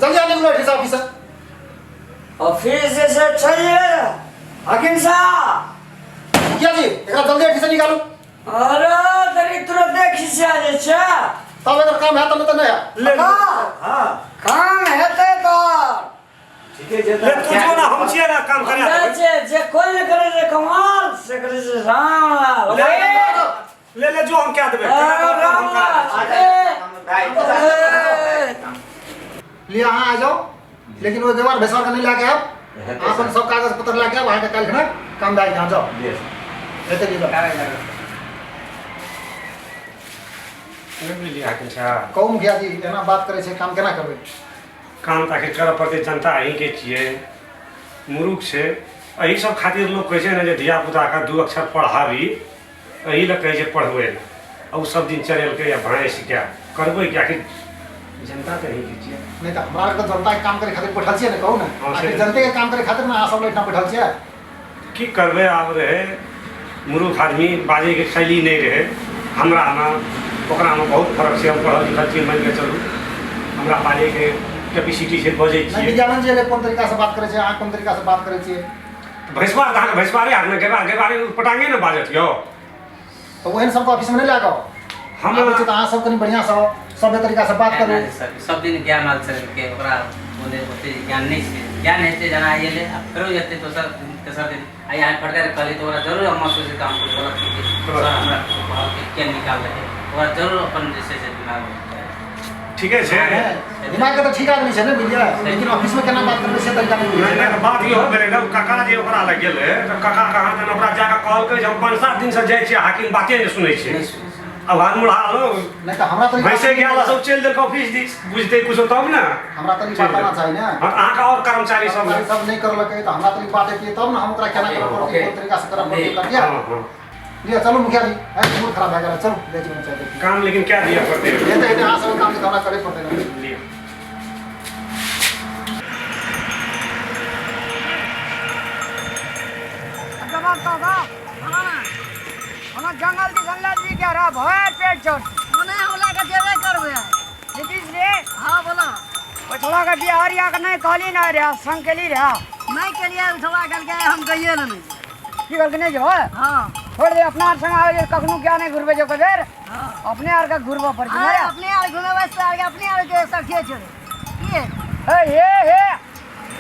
जल्दी आने निकलू एहिठाम ऑफिस से। ऑफिस से चलिए हकीम साहब। मुखिया जी एकरा जल्दी एहिठाम से निकालू। अरे तरी तुरंत खिसिया जे छै। तब एकर काम है तब नहीं है। ले हाँ। हां काम हेतै तो ठीके छै। ले तू जो ना, हम छियै ना काम करे। जाइ छै जे कोइ नहि करै छै कमाल से करै छै रामलाल। ले ले ले जो, हम क्या देबै? रामलाल ए, लिया अहाँ आ जाओ, लेकिन वो देवार भेसवार के नहीं लाके आब। अहाँ अपन सब कागज पत्र लाके आब, अहाँके काल्हि खना काम भए गेल। जाओ, हेतै लिअ। बुझलियै हाकिम साहब? कहू मुखिया जी, एना बात करै छै, काम केना करबै? काम तऽ आखिर करऽ पड़तै। जनता अहीँके छियै, मुरुख छै। एहि सब खातिर लोक कहै छै ने जे धियापुताके दू अक्षर पढ़ाबी, एहि लए कहै छै पढ़बै लए। आ ओ सब दिन चरेलकै या भैंस गाय करबै कि आखिर जनता तऽ अहीँके छियै। नहि तऽ हमरा आरके तऽ जनताके काम करै खातिर बैठल छियै ने, कहू ने। हाँ, से आखिर जनतेके काम करै खातिर ने अहाँ सब एहिठाम बैठल छियै। की करबै आब, रहै मुरुख आदमी, बाजैके शैली नहि रहै। हमरामे ओकरामे बहुत फरक छै। हम पढ़ल लिखल छियै, मानि कऽ चलू हमरा बाजैके कैपेसिटी छै, बजै नहि छियै। विद्यानंद जी एलै, कोन तरीकासँ बात करै छै, अहाँ कोन तरीकासँ बात करै छियै? भैंसवार तऽ अहाँके भैंसवारे हाथमे गेबार गेबारे पटांगे ने बाजत यौ। तऽ ओहन सबके ऑफिसमे नहि लए कऽ हम आबै छै तऽ अहाँ सब कनि बढ़िआँसँ सभ्य तरीकासँ बात करू। सब दिन ज्ञान माल के ओकरा ओते ओते ज्ञान नहि छै। ज्ञान हेतै जेना आइ एलै आ फेरो जेतै दोसर दिन तेसर दिन आइ अहाँ फटकार कहलियै तऽ ओकरा जरूर हम महसूस हेतै, हम किछु गलत केलियै, सर हमरा किछु कहलकै, किया निकाललकै। ओकरा जरूर अपन जे छै से दिमागमे ठीके छै। दिमागके तऽ ठीक आदमी छै ने, बुझलियै, लेकिन ऑफिसमे केना बात करबै से तरीका नहि नहि बुझै। नहि, बात इहो भेलै ने, ओ काका जे ओकरा लग गेलै तऽ काका कहाँ तक ओकरा जाकऽ कहलकै जे हम 5-7 दिनसँ जाइ छियै, हाकिम बाते नहि सुनै छै। नहि सुनै छै। आब हाथ लोग नहि तऽ हमरा तरीका भैंसे गेल सब चलि देलक ऑफिस दिस, बुझतै कुछो तब ने। हमरा तनी बात आना चाही ने। हाँ, अहाँके आओर कर्मचारी सब कर्मचारी सब नहि करलकै तऽ हमरा तनी बात अयतियै तब ने हम ओकरा केना करऽ पड़तै, कोन तरीकासँ करऽ पड़तै करतियै। हाँ हाँ। लिअ चलू मुखिया जी, आइ मूड खराब भए गेल, चलू जाइ छी चाय देखी। काम लेकिन क्या दिया पड़तै? हेतै हेतै, अहाँ सबके काम तऽ हमरा करे पड़तै ने। लिअ। हमरा जंगल दिसन लए जी के रह भरि पेट चोट। मने हम लए कऽ जेबे करबै। नीतीश रे। हाँ बोलो। ओठवा के बिहारिया के नहीं कहली ना रे, संग केली रे? नहीं केलियै, उठवा कहलकै हम गइए ने नहीं। की कहलकै नहीं जो? हाँ। छोड़ दे, अपना आर संग आवे कखनो क्या नहीं घुरबे जो कदेर। हाँ। अपने आर के घुरबो पड़ अरे छै। अपने आर घुमेबै से आर अपने आर के सखिए छोड़े की हे हे हे,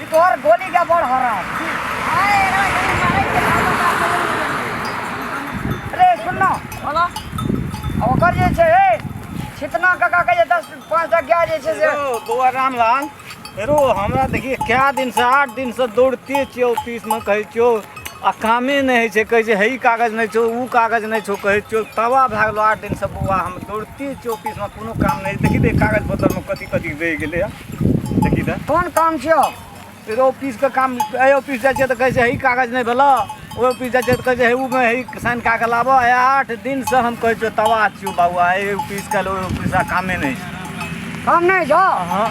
ई तोहर गोली के बड़ हरा। अरे एकरा कनि मारै छै अरे सुन ना। बोलो। आ ओकर जे छै हे छितना काका के जे 10 5 टा गाय जे छै से। यौ बौआ रामलाल रो, हमरा देखिए कए दिनसँ, 8 दिनसँ दौड़ते छियै ऑफिसमे, कहै छियौ आ कामे नहि होइ छै। कहै छै हे ई कागज नहि छौ, ओ कागज नहि छौ, कहै छियौ तबाह भए गेलौ। 8 दिनसँ बौआ हम दौड़ते छियै ऑफिसमे, कोनो काम नहि। देखी तऽ कागज पत्तरमे कथी कथी रहि गेलै हँ, देखी तऽ। कोन काम छियौ? फेर ऑफिसके काम, एहि ऑफिस जाइ छियै तऽ कहै छै हे ई कागज नहि भेलौ, ओहि ऑफिस जाइ छियै तऽ कहै छै हे ओमे हे ई साइन कए कऽ लाबऽ। आइ 8 दिनसँ हम कहै छियौ तबाह छियौ बौआ, एहि ऑफिस काल्हि ओहि ऑफिस आ कामे नहि छै। काम नहि छौ? हँ,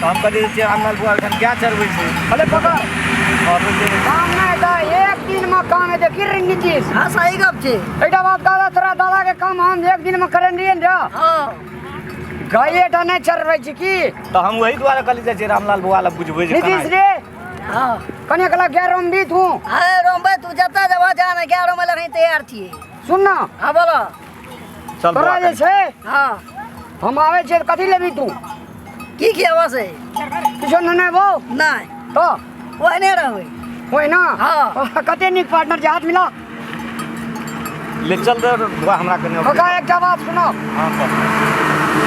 तऽ हम कहलियै जे रामलाल बौआ एखन गाय चरबै छै। अरे पकड़। कहबै जे काम नहि तऽ एक दिन में काम हेतै की रे नीतीश? हाँ, सही गप छै। एकटा बात कहला, तोरा दादा के काम हम एक दिन में करेने रहियै ने रे। हाँ। गाये टा नहि चरबै छी की? तऽ हम ओहि दुआरे कहलियै जाइ छियै रामलाल बौआ लग बुझबै जे केना नीतीश रे। हाँ। कने कला गाय रोमबी तू? अरे रोमबै, तू जतऽ जेबह जा ने, गाय रोमै लए तैयार छियै। सुन ना। हाँ बोलो। चल तोरा बौआ जे कनि। छै हाँ। हम आबै छियै तऽ कथी लेबही तू? की खियाबऽ से? किछो नहि नेबौ? नहि। तऽ ओहने रहबै। ओहिना? हाँ। कते नीक पार्टनर छै, हाथ मिला। ले चल दे बौआ हमरा कनि। काका, एकटा बात सुनो। हाँ कह।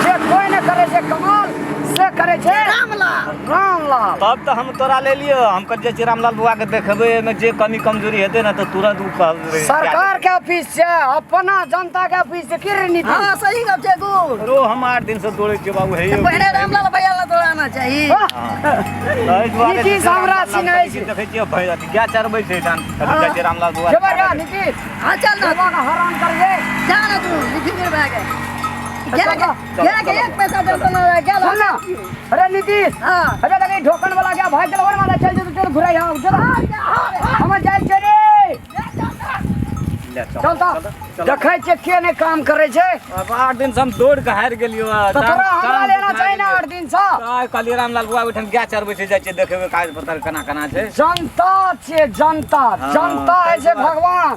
जे कोई नहि करै छै कमाल से करै छै रामलाल। रामलाल। तब तऽ हम तोरा ले लियौ, हम कहलियै जाइ छियै रामलाल बौआके देखेबै, एहिमे जे कमी कमजोरी हेतै ने तऽ तुरंत ओ कहबै। सरकार के ऑफिस छै, अपना जनता के ऑफिस छै की रे नीतीश? हाँ, सही गप छै गुड़। रो हम 8 दिनसँ दौड़ै छियै बाबू हे। पहिने रामलाल भैया लग दौड़ाना चाही। एहि दुआरे नीतीश हमरा चिन्है छै। देखै छियै भाइ अथी गाय चरबै छै तहन कहलियै जाइ छियै रामलाल बौआ। जेबै रे नीतीश? हाँ चल ना। जेबा के हरान करबै। जा ना तू निफिकिर भए गेल। गाय के गाय के एक पैसा टेंशन न रहे गेल। सुन ना अरे नीतीश। हाँ। अरे लगे ढोकन वाला गया भाग गेल वाला, चल जो, चल घुराई। हाँ चल, हम जाइ छियै रे। ले चल चल तऽ देखै छियै के नहि काम करै छै। अब 8 दिन से हम दौड़ के हारि गेलियो। तऽ तोरा हमरा लेना चाही ने 8 दिन से। कहलियै रामलाल बुआ ओहिठाम गाय चरबै छै, जाइ छियै देखेबै कागज पत्तर केना केना छै। जनता छियै जनता, जनता होइ छै भगवान।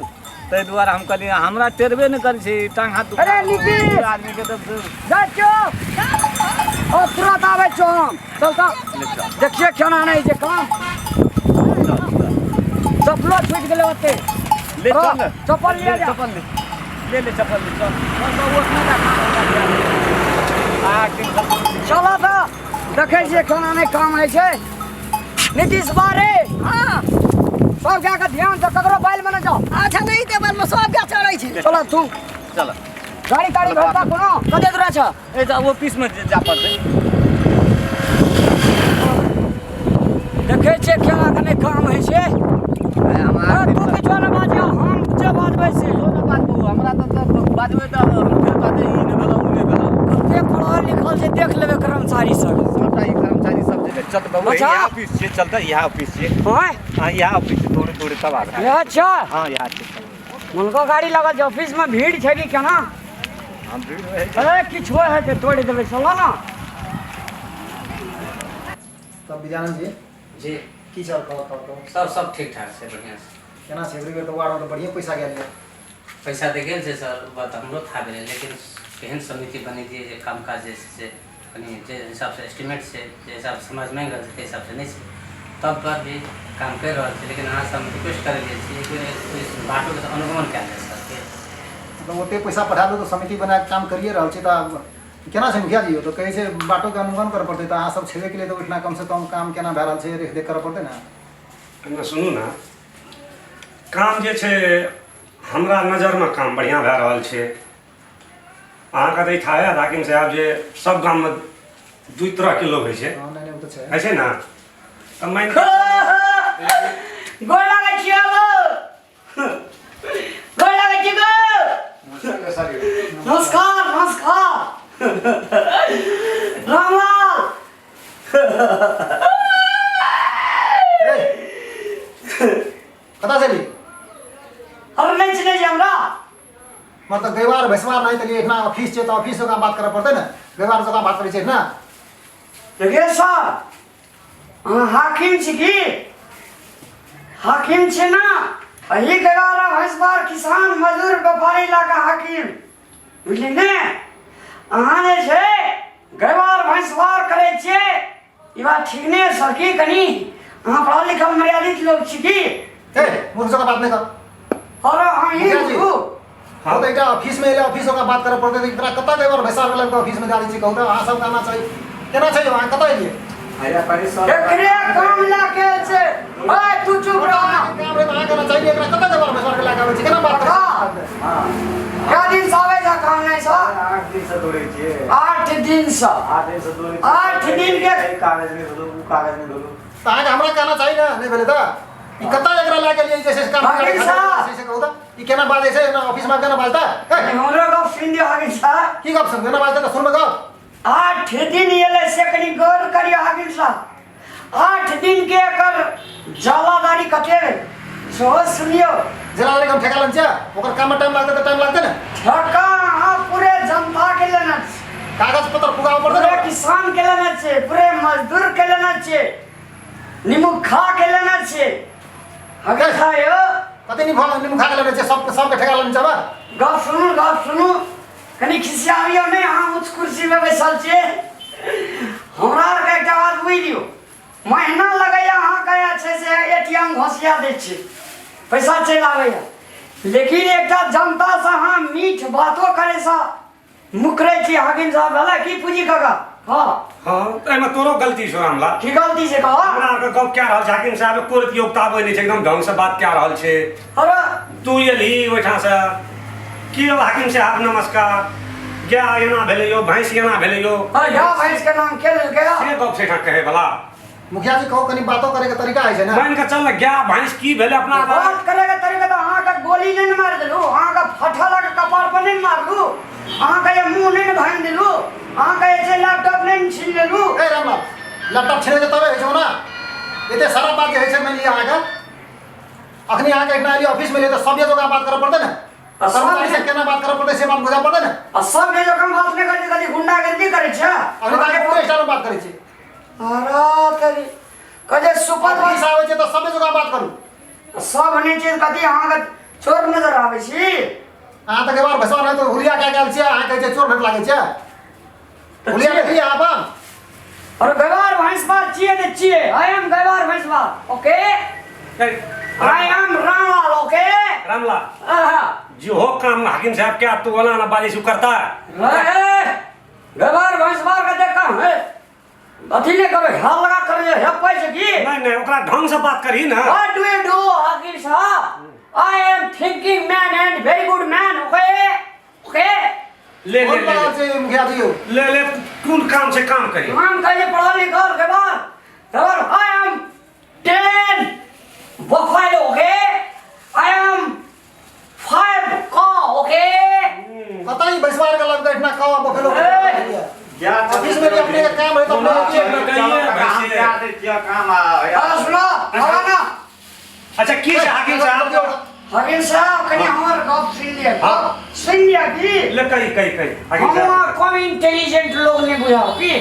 ताहि दुआरे हम कहलियै हमरा टेरबे नहि करै छै, टांग हाथ दुखा अरे नीतीश! आदमी के तऽ जाइ छियौ ओ तुरंत आबै छियौ हम। चल तऽ देखियै केना नहि होइ छै काम। चप्पलो छूटि गेलै ओते। ले चल ने। चप्पल लिअ जा। चप्पल ले, ले ले चप्पल ले चल। चल तऽ ओ अपना जा काम हमरा दिया दे। 8 दिन से चलऽ तऽ देखै छियै केना नहि काम होइ छै। नीतीश बारे हाँ सब गाय के ध्यान से ककरो बैल में नहि जाओ। अच्छा नहीं ते बैल में सब गाय चढ़ै छै। चल तू चल गाड़ी ताड़ी भेटता कोनो कते दूर छ? ए जा ऑफिस में जा पड़तै। देखै छियै केना के नहि काम होइ छै। तू किछो नहि बाजियौ, हम जे बाजबै से। हमरा तऽ बाजबै तऽ फेर कहतै ई नहि भेलौ उ नहि भेलौ। कते पढ़ल लिखल छै देख लेबै कर्मचारी सब। सबटा ई कर्मचारी सब जे चल बाबू। अच्छा। इएह ऑफिस छियै, चलतै इएह ऑफिस छियै। हाँ हाँ इएह ऑफिस छियै, दौड़े दौड़े तब आबै। इएह छै। हाँ इएह छै। हुनको गाड़ी लगल छै, ऑफिस में भीड़ छै कि केना? हम भीड़ रहै छै। अरे किछो हेतै तोड़ि देबै, चलऽ ने। तब विद्यानंद जी जी की चल खबर खबर कहू? सब सब ठीक ठाक छै, बढ़िआँ छै। केना छै? एवरी बेर तऽ वार्डमे तऽ बढ़िएँ पैसा गेल यऽ। पैसा तऽ गेल छै सर, बात हमरो था भेलै, लेकिन केहन समिति बनेलियै जे काम काज जे छै से कनि जे हिसाबसँ एस्टिमेट छै, जे हिसाबसँ समाज माँगि रहल छै ताहि हिसाबसँ नहि छै, तब पर भी काम करि रहल छै। लेकिन अहाँसँ हम रिक्वेस्ट करै लेल छी एक बेर ओहि बाटोके अनुगमन कयल जाय सरके। मतलब ओते पैसा पठा दू तऽ समिति बना कऽ काम करिए रहल छी तऽ आब केना छै मुखिया जी? तऽ कहै छै बाटोके अनुगमन करऽ पड़तै, तऽ अहाँ सब छेबे केलियै तऽ ओहिठिना कमसँ कम काम केना भए रहल छै देख देख करऽ पड़तै ने। एहिमे सुनू ने, काम जे छै हमरा नजरमे काम बढ़िआँ भए रहल छै। अहाँके तऽ ई थाहे हैत हाकिम साहब जे सब गाममे 2 तरहके लोग होइ छै। हँ, नहि नहि ओ तऽ छै। होइ छै ने? तऽ मानि गोर लागै छियौ, गोर लागै छी गो। नमस्कार नमस्कार रामलाल। ए, कतऽ छली? अरे नहि चिन्है छी हमरा? मतलब गैवार भैंसवार नहि तऽ एहिठिना ऑफिस छै तऽ ऑफिस जकाँ बात करऽ पड़तै ने, गैवार जकाँ बात करै छै एहिठिना। देखियौ सर, अहाँ हाकिम छी की? हाकिम छी ना? अही गैवार भैंसवार किसान मजदूर व्यापारी इलाका हाकिम, बुझली ने? अहाँ जे छै गैवार भैंसवार करै छियै, ई बात ठीक नहि है सर। की कनि अहाँ पढ़ल लिखल मर्यादित लोक छी की? ए मूर्ख जकाँ बात नहि कर। अरे हम ही मुखिया जी। हूँ। हँ तऽ एकटा ऑफिसमे एलै, ऑफिस ओकरा बात करऽ पड़तै तऽ एकरा कतऽ गैवार भैंसवार गेलै तऽ ऑफिसमे दए दै छियै। कहू तऽ अहाँ सबके आना चाही, केना छै यौ? अहाँ कतऽ एलियै? एकरे काम लए के छै। ओए तू चुप रह ना। काम रहै तऽ अहाँके आना चाही, एकरा कतऽ गैवार भैंसवार के लए कऽ आबै छी? केना बात करै छी? कै दिन से आबै छै काम नहि सर? 8 दिन से दौड़ै छियै। 8 दिन से। 8 दिन से दौड़ै 8 दिन के ई कागज नहि भेलौ, उ कागज नहि भेलौ। तऽ अहाँके हमरा कहना चाही ने, नहि भेलै तऽ ई कतऽ एकरा लए के एलियै जे छै से काम हाकिम साहब। से कहू तऽ ई केना बाजै छै? एना ऑफिसमे केना बाजतै? ए, हमरो गप सुनि दियौ हाकिम साहब। की गप सुनबै? एना बाजतै तऽ सुनबै गप? 8 दिन एलै से कनि गौर करियौ हाकिम साहब। 8 दिन के एकर जलादारी कते भेल सेहो सुनियौ। जलादारी हम ठेका लेने छियै, ओकर काममे टाइम लागतै तऽ टाइम लागतै ने। ठेका अहाँ पूरे जनता के लेने छी, कागज पत्र पुगाबऽ पड़तै पूरे ने। किसान के लेने छियै, पूरे मजदूर के लेने छियै, निमुखा के लेने छियै। हाकिम साहब यौ कते निमुखा के लेने छियै? सब सबके ठेका लेने छियै। गप सुनू, गप सुनू, कनि खिसियाबियौ नहि, अहाँ उच्च कुर्सीमे बैसल छियै। हमरा आरके एकटा बात बुझि लियौ, महीना लगैया अहाँके जे छै से ATM घोसिया दै छियै, पैसा चलि आबैया, लेकिन एकटा जनतासँ अहाँ मीठ बातो करैसँ मुकरै छी हाकिम साहब। भेलै की पूजी काका? हँ हाँ, तऽ एहिमे तोरो गलती छौ रामलाल। की गलती छै कह? हमरा आरके गप कए रहल छै हाकिम साहब, एको रति योग्यता नहि छै, एकदम ढङ्गसँ बात कए रहल छै। अरे तू एलही ओहिठामसँ की यौ हाकिम साहब नमस्कार, गाय एना भेलै यौ, भैंस एना भेलै यौ। अरे गाय भैंस के नाम के लेलकै? से गप छै एहिठाम कहै वला। मुखिया जी कहू, कनि बातो करे के तरीका होइ छै ने। मानि कऽ चल ने, गाय भैंस की भेलै अपना बात करे के तरीका तऽ अहाँके गोली नहि ने मारि देलू, अहाँके फटा लऽ कऽ कपार पर नहि ने मारलू, अहाँके ये मुँह नहि ने भाङि देलू, अहाँके जे छै लैपटॉप नहि ने छीन लेलू। ए रामलाल, लैपटॉप छीनै छै तबे होइ छै ओना। एते सारा बात जे होइ छै मानि लिअ अहाँके अखनी अहाँके एहिठिना एलियै ऑफिस में एलियै तऽ सभ्य जकाँ बात करऽ पड़तै ने। आ सभ्य- कर्मचारी से केना बात करऽ पड़तै से बात बुझऽ पड़तै ने। आ सब जे जखन बात नहि करै छै कथी गुंडागर्दी करै छै? अखनी तऽ अहाँके पूरे स्टाइल में बात करै छी। अरे तेरी कहै छै सुपर ऑफिस आबै छै तऽ सभ्य जकाँ बात करू। सब नहि छै कथी अहाँके चोर नजर आबै छी? अहाँ तऽ गेवार भैसवा नहि तऽ हुलिया कए गेल छियै, अहाँ कहै छियै चोर भेट लागै छै। हुलिया देखलियै अहाँ अपन? अरे गवार भैंसवार छियै ने छियै। I am गवार Bhainswar, okay? I am Ramlal, okay? Ramlal. आहा। जो हो काम हाकिम साहब क्या तू वाला ना बारिश करता है। ए गवार भैंसवार के देखा है अथी नहि करै हाल लगा कर हे पैसे की। नहीं नहीं, ओकरा ढंग से बात करी ना। What do you do, Hakim Sahab? I am thinking man and very good man, okay? Okay? ले ले कोन ले पढ़ल छै मुखिया जी यौ? ले ले, कोन काम से काम करी? हम कहे पढ़ल लिखल के बाद तब I am 10 buffalo, okay? I am 5 cow, okay? कतऽ ई बैसवार के लगतै एहिठिना कौआ बफेलो? ए! ऑफिस में भी अपने के काम है तऽ अपने के गइए भैंसे। हाँ सुनो, हवा ना। अच्छा की छै हाकिम साहब? हकीम साहब कनी हमर गप सुन लिअ। हाँ। सुन लिअ की? ले कही कही कही हाकिम हम साहब। कम इंटेलिजेंट लोग नहीं बुझाओ की।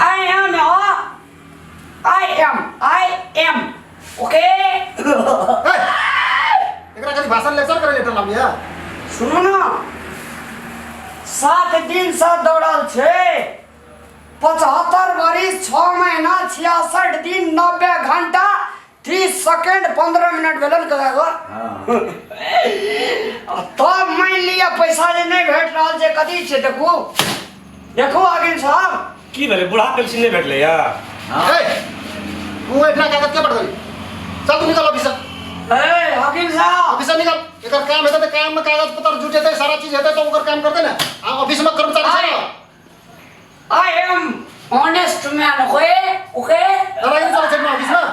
I am I am I am okay. एकरा कनी भाषण लेक्चर करे लेटर लाबिया। सुनू ना, 7 दिन से दौड़ल छै, 75 बरिस 6 महीना 66 दिन 90 घंटा 30 सेकेंड 15 मिनट भेलन कका। तब मानि लिअ पैसा जे नहि भेट रहल छै कथी छै? देखू देखू हाकिम साहब। की भेलै? बूढ़ा पेंशन नहि भेटलै या? ए, तू एहिठिना कागज के पढ़ चल, तू निकल ऑफिस से। ए हाकिम साहब, ऑफिस से निकल। एकर काम हेतै तऽ काम में कागज पत्र जुटेतै, सारा चीज हेतै तऽ ओकर काम करतै ने। आ ऑफिस में कर्मचारी छै ने। I am honest man, okay? Okay? दादागिरी चलै छै ऑफिस में,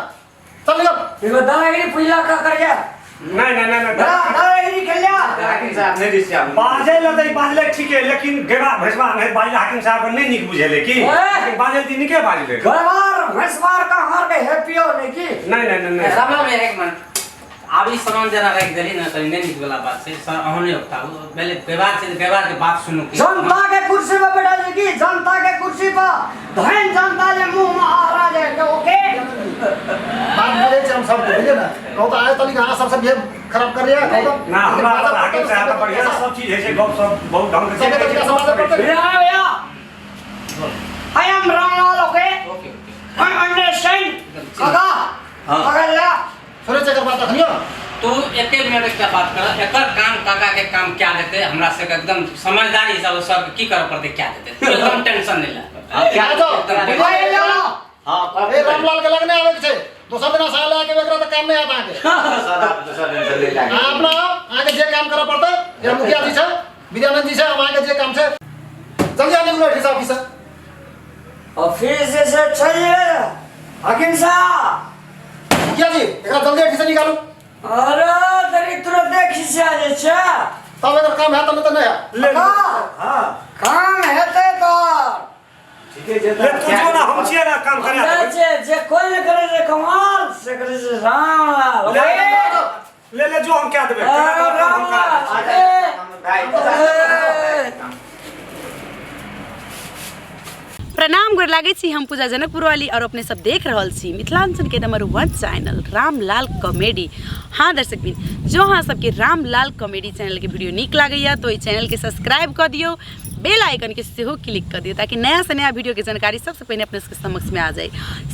चल निकल। एगो दादागिरी पुजला का कर जा। नहीं नहीं नहीं नहीं। दादागिरी खेल जा। हाकिम साहब नहीं रिसिया। बाजै लए तऽ ई बाजलै ठीके, लेकिन गेबा भैंसबा नहीं बाजलै। हाकिम साहब के नहीं नीक बुझेलै की? ए! लेकिन बाजल तऽ नीके बाजलै। गवार भैंसवार का हार के हैप्पी हो नहीं की? नहीं नहीं नहीं नहीं। रामलाल भैया एक मिनट, आब ई सामान जेना राखि देली ने कनि नहि नीक वाला बात छै सर, अहूँ नहि उठाबू। पहिले व्यवहार छै, व्यवहार के बात सुनू की। जनता के कुर्सी पर बैठा छै की? जनता के कुर्सी पर धन जनता जे मुंह में आहरा जाए के, ओके? बात बुझै छै हम सब बुझलियै ने। कहू तऽ आइ तलिक अहाँ सबसँ बिहेव खराब कर रही है, कहू तऽ। ना हमरा हाकिम साहब के बढ़िया सब चीज होइ छै, गप सब बहुत ढंग से। सबके तरीका समझै पड़तै। भैया भैया I am Ramlal, okay? Okay okay. I understand. काका हाँ। काका ला छोड़े छै एकर बात अखनियो। तू एके मिनट एकटा बात कर, एकर काम काका के काम क्या देते हमरा से एकदम समझदारी हिसाब से सब की करऽ पड़तै क्या देते, तू एकदम टेंशन नहीं ले। आ जाओ। भाई ला। हाँ। ए रामलाल के लगने आबै के छै दोसर दिना साल लए के, एकरा तऽ काम नहि आयत अहाँके। सर आप दोसर दिन से ले जाएंगे। अहाँ अपना आउ, अहाँके जे काम करऽ पड़तै, जे मुखिया जी छै, विद्यानंद जी छै, हम अहाँके जे काम छै जल्दी आनि निकलू एहिठाम ऑफिस से। ऑफिस से चलिए हकीम साहब। मुखिया जी एकरा जल्दी एहिठाम से निकालू। अरे तरी तुरंत खिसिया जे छै। तब एकर काम हैत, नहि तऽ नहि हैत। ले काका, हाँ काम हेतै तऽ ठीके छै। ले तू जो ना, हम छियै ना काम करे। हम जे जे कोई नहि करै छै कमाल से करै छै रामलाल, ले ओके? ले ले जो, हम क्या देबै? रामलाल, ए, ए। प्रणाम, गोर लागै छी। हम पूजा जनकपुर वाली और अपने सब देख रहल छी मिथिलांचल के नंबर 1 चैनल रामलाल कॉमेडी। हाँ दर्शक बिन, जो अहाँ सबके रामलाल कॉमेडी चैनल के वीडियो नीक लागैया तो ई चैनल के सब्सक्राइब कऽ दियौ, बेल आइकन के सेहो क्लिक कऽ दियौ ताकि नया से नया वीडियो के जानकारी सबसे पहिने अपने सबके समक्ष में आ जाए।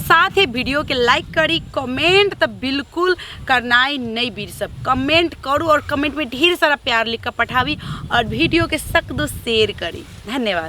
साथ ही वीडियो के लाइक करी, कमेंट तऽ बिल्कुल करनाइ नहीं बिसरब, कमेंट करू और कमेंट में ढेर सारा प्यार लिख कऽ पठाबी और वीडियो के सक दो शेयर करी। धन्यवाद।